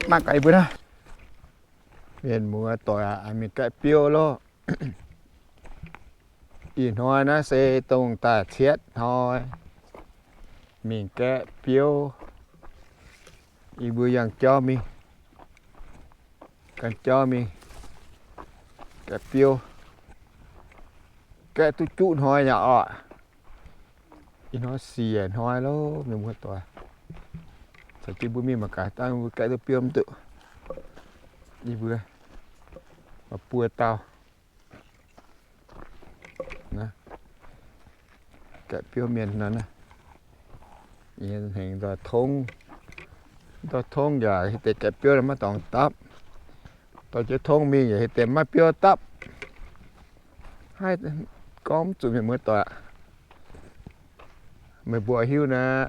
Mangc gaax yie mbuo naaiv, mienh muoz doic aac, mingh gaeqv biouv loh. Ih hnoi naaiv se dongh daaih cietv hnoi, mingh gaeqv biouv. Yie mbuo yangh jauv mingh, ganh jauv mingh gaeqv biouv. Gaeqv duqv juqv hnoi yaac oc. Ih hnoi siec hnoi loh, mienh muoz doic. Caux jienv mbuo mingh mangc gaax, dangh mbuo gaeqv duqv biouv mv duqv. Yie mbuo maaih buo dauh gaeqv biouv mienh nor, hengx nzoih tongv, nzoih tongv yaac hieh deix gaeqv biouv maiv dorngx dapv. Dorh jienv tongv mingh yaac hieh deix maiv biouv dapv. Haih gorngv mv zuqc, mienh muoz doic. Meih mbuo hiuv naaic,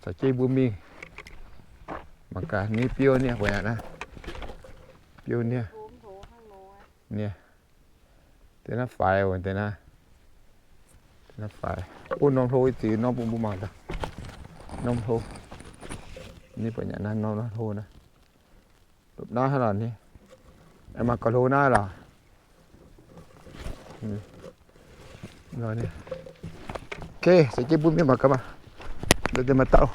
caux jienv mbuo mingh mangc gaax ninh biouv niaa, mbuo yaac naaiv biouv niaa. Niaa, deix naaiv faix, deix naaiv, deix naaiv faix. Ov, norm hlo ih ziqc norm bun mbuo mangc daaih. Norm hlo, ninh mbuo yaac naaiv norm hlo naaiv. Lopv naaiv haaix lorqc ni? Aengx mangc gaax hlo naaiv lorqc. Ok, caux jienv mbuo mingh mangc gaax maah. Deix maaih dauh.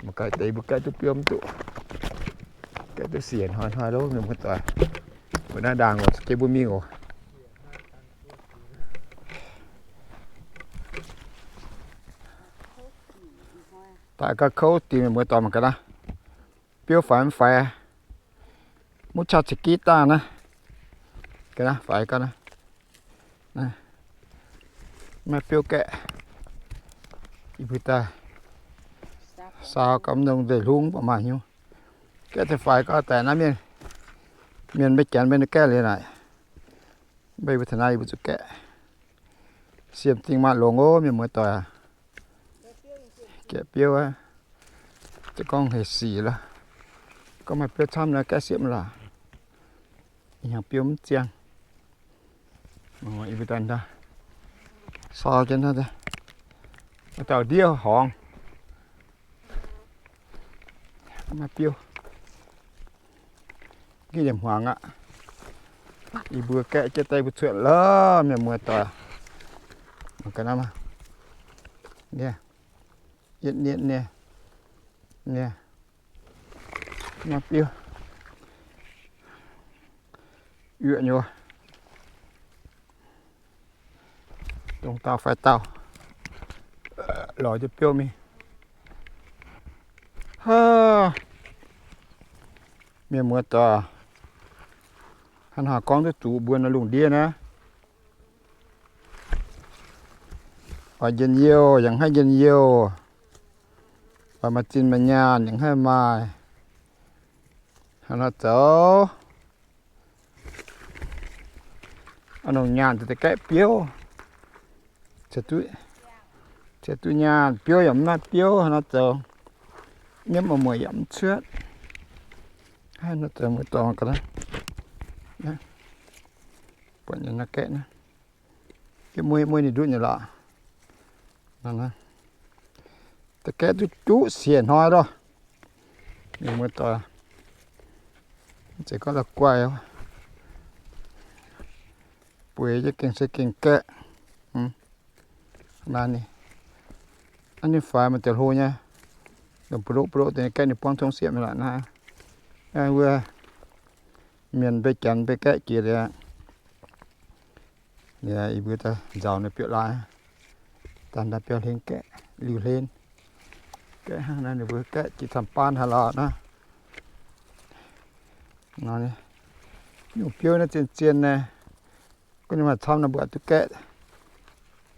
Mangc gaax deix mbuo gaeqv duqv biouv mv duqv. Gaeqv duqv siec hnoi hnoi loh, mienh muoz doic. Mbuo naaiv ndaangc oc, caux jienv mbuo mingh oc. Daaih gauh kouv dingc, mienh muoz doic, mangc gaax naaiv. Biouv faix mv faix? Muv qaqv ceix gitv dangh naaiv. Ga'naaiv faix gau naaiv. Maiv biouv gaeqv. Yie mbuo daaih saau gapv nzong nzeic hlungv baac maaih hnyouv. Gaeqv daaih faix gau daic naaiv mienh, mienh maiv janx maiv gaeqv liuz naaic. Mv baac yie mbuo taux naaiv yie mbuo zuqc gaeqv. Siemv dingh maaih longx ov, mienh muoz doic. Gaeqv biouv aqv. Za'gengh hec sic loh. Gorngv maaih biouv camv nor gaeqv siepv lorqc. Ih hnyangx biouv mv ziangh. Yie mbuo daaih saau jienv naaiv, dauh ndiev horngz. Maaih biouv. Gengh yietc hmuangx aqv. Yie mbuo gaeqv jienv daaih mbuo cuotv lorqc, mienh muoz doic. Mangc gaax naaiv maah. Niaa, yietv nietv niaa, niaa, maaih biouv. Yuoqv nyei wuov. Dongh dauh fai dauh lorz jienv biouv mingh. Mienh muoz doic, hnangv haaix gorngv duqv zuqc mbuo naaiv lungh ndiev naaiv, oix njien-youh yaac mv haih njien-youh, oix maaih zinh maaih nyaanh yaac mv haih maaih. Hnangv naaiv zoux, a'hneiv nyaanh deix gaeqv biouv, ciex duqv nyaanh, biouv yaac mv maaih biouv. Hnangv naaiv zoux, nyiemv mueic yaac mv cuotv. Hnangv naaiv zoux mueiz dorngx ga'naaiv, buatc nyei naaiv gaeqv naaiv, mueiz mueiz ninh ndutv nyei lorqc. Deix gaeqv duqv juqv siec hnoi loh. Mienh muoz doic, mv zeiz gorngv la'guaih, bueix jienv gengh se gengh gaeqv. Naaiv ninh, naaiv ninh faix maaih deix hlo nyei, longc buloqv buloqv deix gaeqv ninh buangv tong siepv nyei lorqc naaiv. Wuov mienh mbuo janx mbuo gaeqv jiex liuz, liuz yie mbuo daaih nzaaux ninh biouv laaix, daaih ndaaih biauv hlen gaeqv, liuh hlen gaeqv hnangv naaiv, ninh mbuo gaeqv jiex camv-baan haaix lorqc naaiv. Nyungc biouv naaiv zien-zien naaiv, gunv ninh maaih camv naaiv mbuo duqv gaeqv.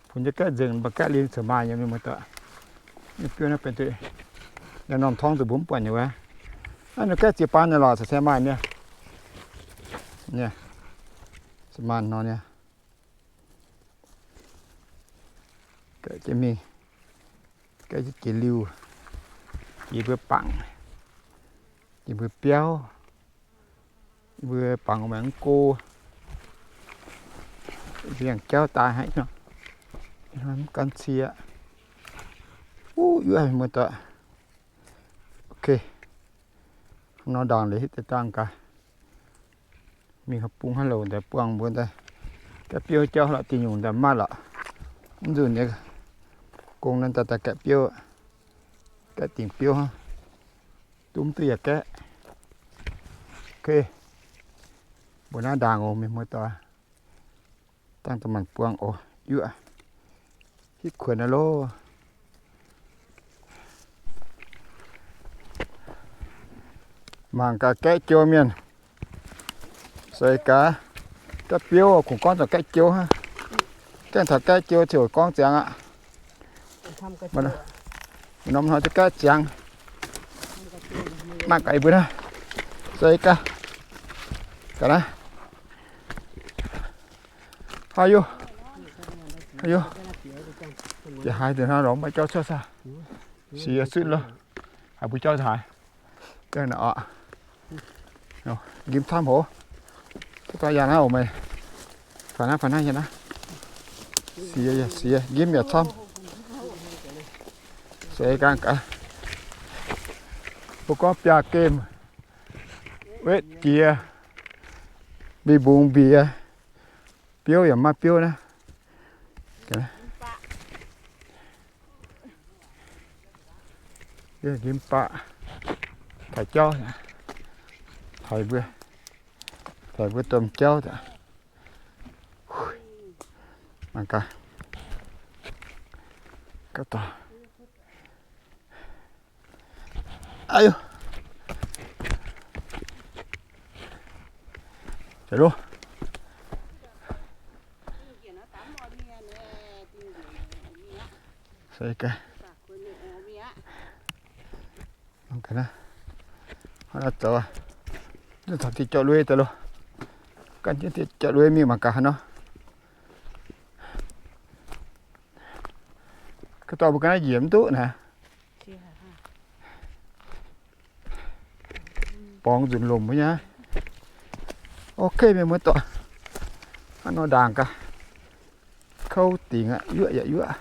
Funx jienv gaeqv nzengc, mbuo gaeqv liuz ceix maaih nyei, mienh muoz doic. Nyungc biouv naaiv benx duqv, yangh norm torngv zuqc mbuo mv buatc nyei wuov. Naaiv ninh gaeqv jiex baan nyei lorqc, caux se maaih nyei. Maaih nor nyei. Gaeqv jienv mingh, gaeqv jienv jiex liuh, jiex mbuo bangc, jiex mbuo biauv, mbuo bangc maengx go, mbuo yangh jauv daaih haic nor, mv gan cie aqv. Yuoqv mienh muoz-doic. Ok, nor ndaangc liuz hitv deix dangh gaax. Mingh bung haaix louc daaih buangh mbuo daaih. Gaeqv biouv jauv lorqc, diuh nyungc daaih maaih lorqc. Mv nzunc nyei gong naaiv daaih daaih gaeqv biouv, gaeqv dingc biouv hnangv. Duqv mv duqv yaac gaeqv. Ok, mbuo naaiv ndaangc oc mienh muoz-doic. Dangh da'maanc buangh oc, yuoqv. Hitv kuonx aqv loh. Mangc gaax gaeqv joux mienh. Seix gaax, gaeqv biouv kungx gorngv zuqc gaeqv joux hnangv. Gaengh taux gaeqv joux ziouc gorngv ziangx aqv. Norm hnoi duqv gaeqv ziangx. Mangc gaax yie mbuo naaiv. Seix gaax, gaax naaiv. Haaix yie, haaix yie, jiex haaix deix hnangv lorz maiv jauv cuotv saah. Siex zutv loh. Haaix mbuo jauv haaix. Nqim camv hoz. Cuotv daaih yangh naaiv oc meih. Faaux naaiv, faaux naaiv yangh naaiv. Siex, siex, nqim yaac camv. Seix gaax gaax. Mbuo gorngv biaav gemh, wetv jiex, mbi mbungx mbiex, biouv yaac maaih biouv naaiv. Nqim baqv, taux jauv, taux mbuo, taux mbuo domh jauv. Mangc gaax, gaax daaih. Aiyo, jiex loh. Se gaax, mangc gaax naaiv, zoux taux diuh jauv-luei daaih loh. Ganh jienv diuh jauv-luei mingh mangc gaax haaix nor. Ga'dorh mbuo ga'naaiv njiec mv duqv naaiv. Borngz nzunc lomc nyei. Ok, mienh muoz-doic, hnangv nor ndaangc gaax. Kouv dingc aqv, yuoqv yaac yuoqv.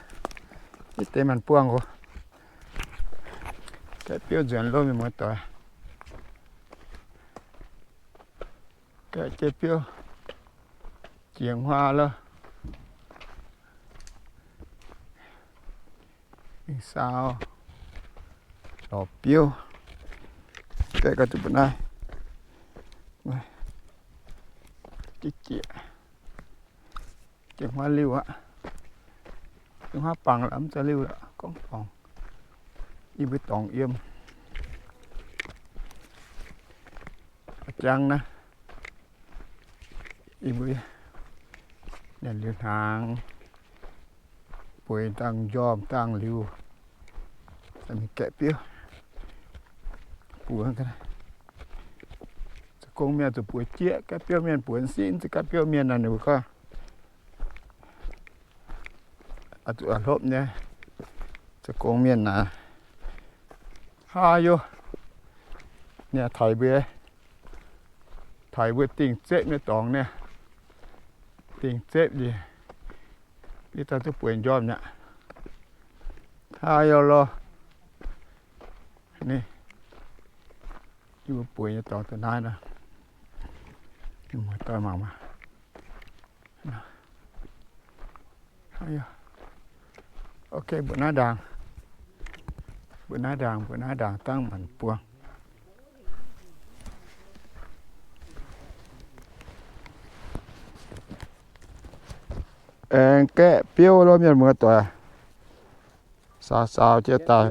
Hitv deix maanc buangh oc. Gaeqv biouv nzuonx loh, mienh muoz-doic. Gaeqv jiex biouv, jiex huaav loh. Mingh saau lorz biouv. Gaeqv gauh duqv mbu'naaiv. Jiex, jiex, jiex huaav liuh aqv. Jiex huaav bangc la'mv za'liuh la'gorngv dorngx. Yie mbuo dorngx yiem jangv naaiv. Yie mbuo naaiv liuz hnaangx, bueix dangh njormh dangh liuz, mingh gaeqv biouv. Buoz, zoux gong mienh zuqc buoz jieqv, gaeqv biouv mienh buoz sin, zuqc gaeqv biouv mienh naaic ninh mbuo gorngv zuqc hlopv nyei. Zoux gong mienh naaic, haa yo, ninh taux mbuo, taux mbuo dingh zepv nyei dorngx niaa, dingh zepv njiec, yie daaih duqv bueix njormh mi'aqv. Haa yo lorh, ninh, yie mbuo bueix nyei dorngx da'naaiv nor, mangc maah. Ok, mbuoqc naaiv ndaangc, mbuoqc naaiv ndaangc, mbuoqc naaiv ndaangc dangh maanc buangh. Aengx gaeqv biouv loh mienh muoz-doic. Saaux saaux jienv daaih,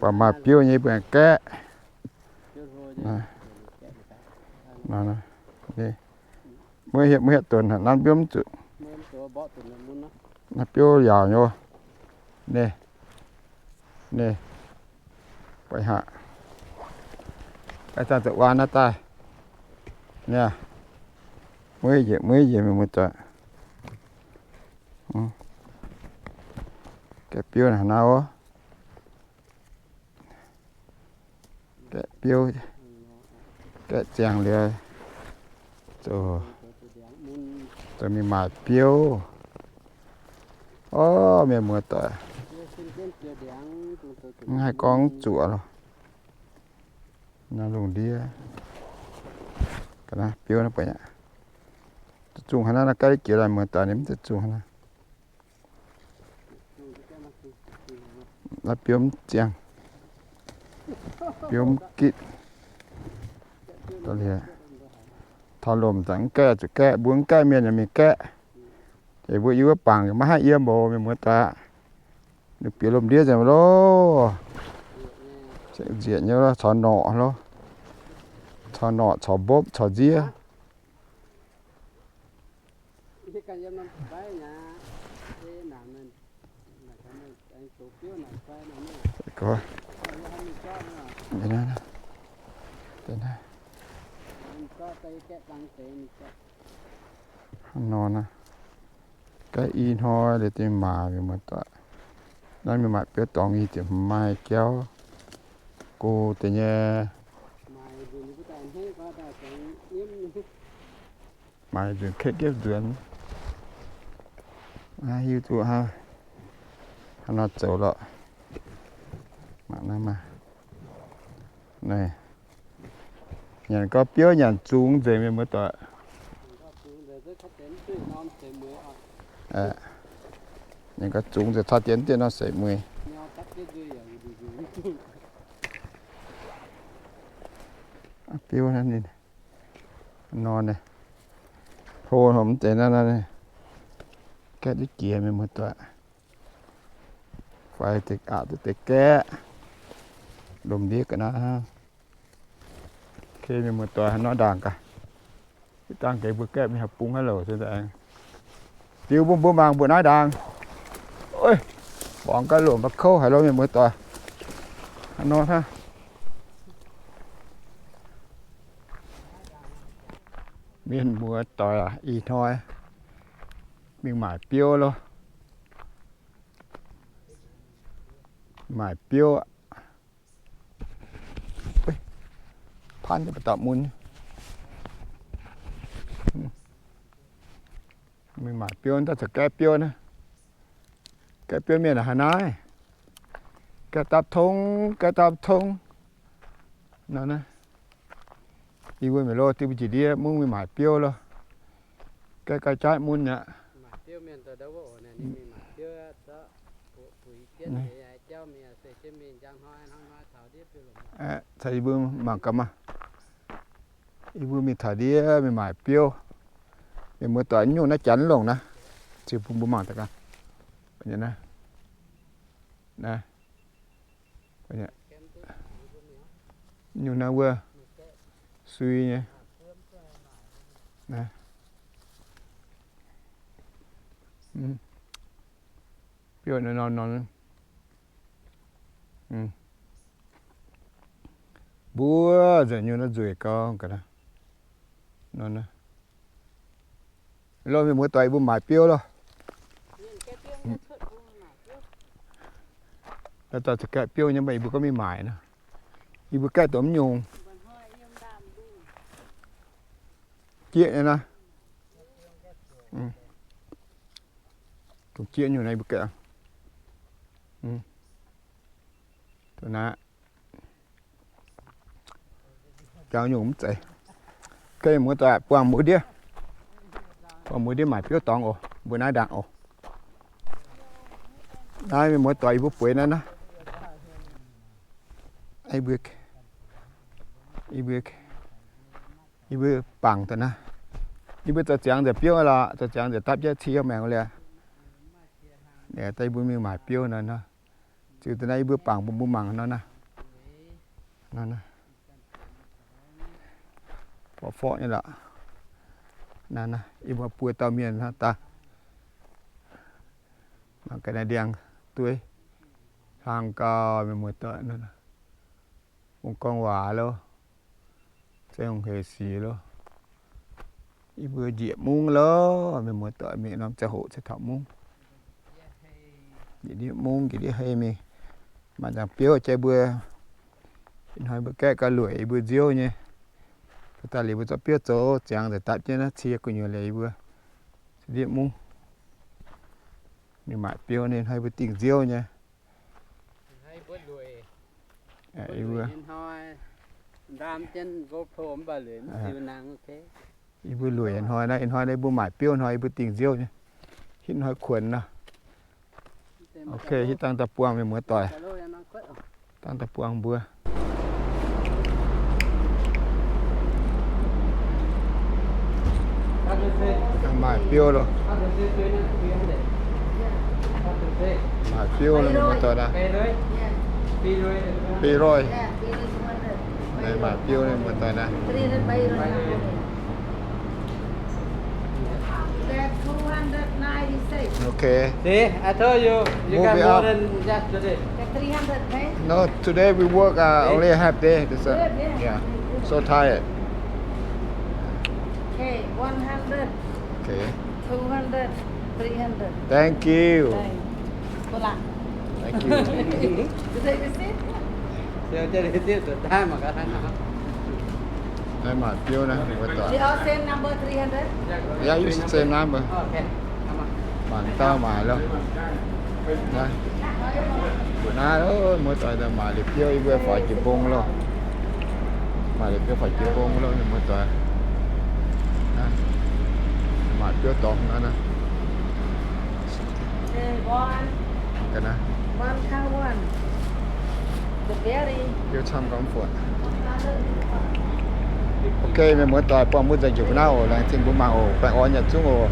buatc maaih biouv nyei mbuo aengx gaeqv. Mv hietv, mv hietv donx nanv biouv mv zuqc. Naaiv biouv yaauc nyei. Ninh, ninh, baaix haic. Aengx daaih zuqc waan naaiv daaih. Niaa, mueiv njiec, mueiv njiec mienh muoz-doic. Gaeqv biouv naaiv wuov. Gaeqv biouv, gaeqv ziangx liuz, zoux, zoux mingh maaic biouv. Orv, mienh muoz-doic, Mv haih gorngv zuoqc lorqc. Naaiv lungh ndiev ga'naaiv biouv naaiv buatc aqv. Zuqc zungh haaix naaiv, naaiv gaeqv jiex laaix muoz-doic, ninh mv zuqc zungh haaix naaiv. Naaiv biouv mv ziangh, biouv mv gitv. Taux lomc zanc mv gaeqv zuqc gaeqv, mbuo mv gaeqv mienh yaac mingh gaeqv. Eix mbuo yiem wuov bangc maiv haih yiem oc, mienh muoz-doic. Ninh bieqc lomh ndiev nzengc loh. Nzieqc nyei loh, caux norqc loh. Caux norqc, caux mbopv, caux nziev. Nor naaiv, gaeqv i hnoi liuz dingh maaic mienh muoz-doic. Naaiv mingh maaic biouv dorngx i ziepc hmz maaih jauv go deix nyei. Maaic nzunc ketv jienv nzuonx. Hiuv duqv hnangv nor zoux lorqc. Mangc naaiv maah. Nyanc gorx biouv nyanc zungx nzengc mienh muoz-doic. Nyanc gorx zungx nzengc caux dien dien nor seix mueiz. Biouv naaiv ninh nor, hlo hlo mv deix naaiv, gaeqv duqv jiex mienh muoz-doic. Faix deix aqc duqv deix gaeqv. Lomh ndiev ga'naaiv. Mienh muoz-doic, haaix nor ndaangc gaax. Ih dangh gaax mbuo gaeqv mingh haaix bung haaix louc. Diuh mbuo mbuo mangc mbuo naaiv ndaangc. Borngz gaax lomc mbuo kouv haic loh mienh muoz-doic. Haaix nor hnangv. Mienh muoz-doic aac, ih hnoi mingh maaic biouv loh. Maaic biouv. Paanv nyei ba'dauh mun. Mingh maaic biouv daaih zoux gaeqv biouv naaiv. Gaeqv biouv mienh haaix naaiv? Gaeqv dapv tong, gaeqv dapv tong. Nor naaiv, yie mbuo mingh loh, diuh mbuo jiex ndiev mungv mingh maaic biouv loh. Gaeqv ga'jaav mun aqv. Caux yie mbuo mangc gaax maah. Yie mbuo mingh taux ndiev mingh maaic biouv. Mienh muoz-doic, nyungc naaiv janx longc naaiv. Ziux bun mbuo mangc daaih gaax. Nyungc naaiv wuov sui nyei. Biouv nor nor. Mbuo nzengc nyungc naaiv nzueic gau ga'naaiv. Loh mienh muoz-doic, yie mbuo maaic biouv loh. Daaih zoux gaeqv biouv nyei, mv baac yie mbuo gorngv mingh maaic nor, yie mbuo gaeqv dongh mv nyungc. Jieqv nyei naaiv. Dongh jieqv nyungc naaiv yie mbuo gaeqv. Dongh naaiv. Jangx nyungc mv zeiz. Gaeqv muoz-doic, buangh mbuo ndiev. Buangh mbuo ndiev maaic biouv dorngx oc. Mbuo naaiv ndaangc oc. Naaiv mienh muoz-doic, yie mbuo bueix naaiv naaiv. Yie mbuo, yie mbuo bangc daaih naaiv. Yie mbuo zoux ziangx nzengc biouv lorqc, zoux ziangx nzengc dapv jienv cie maengx liuz, daaih yie mbuo mingh maaic biouv nor. Ziux daaih naaiv yie mbuo bangc bun mbuo mangc nor naaiv. Forv-forv nyei lorqc. Naaiv yie mbuo buo dauh mienh hnangv daaih. Mangc gaax naaiv ndiangx-dueiv hlang gau, mienh muoz-doic. Ong gorngv waac loh, zengh hungh hec sic loh. Yie mbuo njiec mungv loh, mienh muoz-doic, mingh norm ziangh hoc cingx taux mungv. Njiec ndiev mungv, njiec ndiev hei mingh. Maaih nzangc biouv jai mbuo. Ih hnoi mbuo gaeqv gauh lueic, yie mbuo nziouv nyei. Daaih liuz mbuo zorqv biouv zoux ziangx nzengc dapv jienv naaiv cie gu'nyuoz liuz yie mbuo ndiev mungv. Ninh maaic biouv ninh hnoi mbuo dingh nziouv nyei. Yie mbuo lueic hnoi naaiv, ih hnoi naaiv mbuo maaic biouv hnoi, yie mbuo dingh nziouv nyei. Hitv hnoi kuonx nor. Ok, hitv dangh daaih buangh mienh muoz-doic. Dangh daaih buangh mbuo. Maaic biouv loh. Maaic biouv loh mienh muoz-doic aac. Bi loih. Maaic biouv loh mienh muoz-doic aac. That's two hundred ninety-six. Okay. See, I told you, you got more than yesterday. That's three hundred, right? No, today we work, uh, only a half day. That's, uh, yeah. So tired. Okay, one hundred. Okay. Two hundred, three hundred. Thank you. Thank you. Naaiv maaic biouv naaiv, mienh muoz-doic. They all same number, three hundred? Yeah, use the same number. Mangc dauh maaic loh. Mbuo naaiv, mienh muoz-doic, maaic liepc biouv, yie mbuo faix jiex mbong loh. Maaic liepc biouv faix jiex mbong loh, mienh muoz-doic. Maaic biouv dorngx naaiv. Ok, mienh muoz-doic, buangh mbuo nzengc jiex mbuo naaiv oc. Laengz zingh mbuo mangc oc. Baengh orn yietc zungv oc.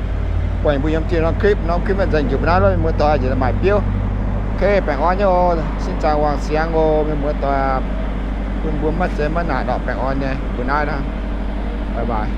Buangh mbuo yiem tin norm clip, norm clip nzengc jiex mbuo naaiv loh, mienh muoz-doic, njiec daaih maaic biouv. Ok, baengh orn nyei oc. Sin zaangc wangc siangx oc, mienh muoz-doic. Bun mbuo maiv zeiz maiv naaic lorqc, baengh orn nyei mbuo naaiv hnangv. Bye bye.